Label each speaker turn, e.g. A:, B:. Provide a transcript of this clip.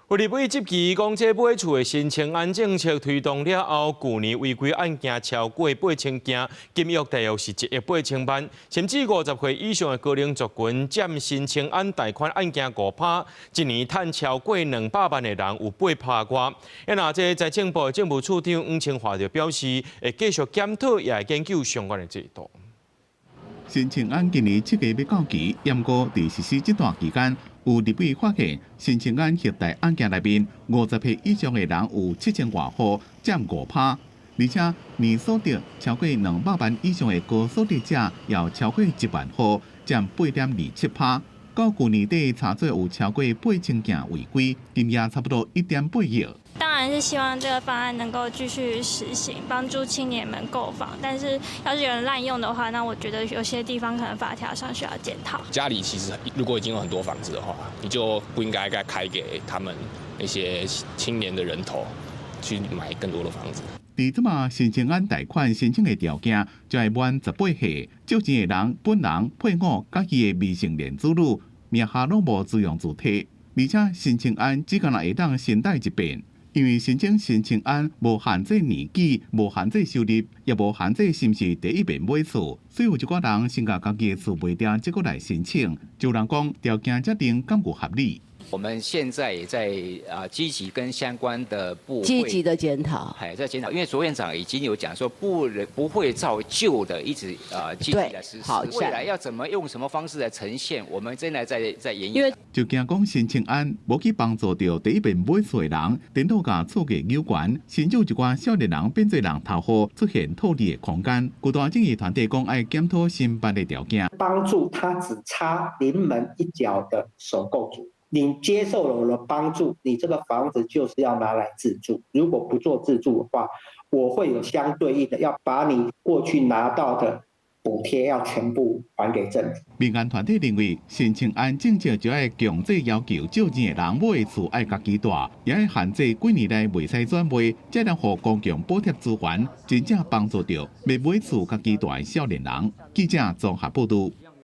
A: 有立委質疑講，這買厝的新青安政策推動了後，舊年違規案件超過8000件，金額大約是1億8000萬，甚至50歲以上的高齡族群佔新青安貸款案件5趴，一年趁超過200萬的人有8趴外。啊，若這財政部政務處長黃清華就表示，會繼續檢討，也會研究相關的制度。
B: 新青安今年7月欲到期，毋過佇實施這段期間，有立委發現，新青安核貸案件內面，50歲以上的人有7000外戶，佔5趴，而且年所得超過200萬以上的高所得者，有超過1萬戶，佔8.27趴。到舊年底查出有超過8000件違規，金額差不多1.8億。
C: 當然是希望這個方案能夠繼續實行，幫助青年們購房。但是要是有人濫用的話，那我覺得有些地方可能法條上需要檢討。
D: 家裡其實如果已經有很多房子的話，你就不應該再開給他們那些青年的人頭去買更多的房子。
B: 佇這馬新青安貸款申請的條件，就愛滿18歲，借錢的人本人、配偶佮伊的未成年子女名下攏無自用住宅，而且新青安只干焦會當申貸一遍，因為申請新青安無限制年紀、無限制收入，也無限制是毋是第一遍買厝，所以有一寡人先共家己的厝賣掉，才閣來申請。就有人講條件這定敢有合理？
E: 我們現在也在啊積極跟相關的部會
F: 積極的檢討，
E: 係在檢討，因為卓院長已經有講說不會照舊的一直啊繼續來實施，未來要怎麼用什麼方式來呈現，我們正在研議。
F: 因為
B: 就驚講新青安無去幫助著第一遍買厝的人，顛倒共厝價扭懸，甚至有一寡少年人變做人頭戶，出現套利的空間。舊大正義團體講愛檢討新辦的條件，
G: 幫助他只差臨門一腳的首購族。你接受了我的幫助，你這個房子就是要拿來自住。如果不做自住的話，我會有相對應的，要把你過去拿到的補貼要全部還給政府。
B: 民間團體認為，新青安政策就愛強制要求借錢的人買的厝愛家己住，也愛限制幾年內袂使轉賣，才能予公共補貼資源真正幫助著欲買厝家己住的少年人。記者綜合報導。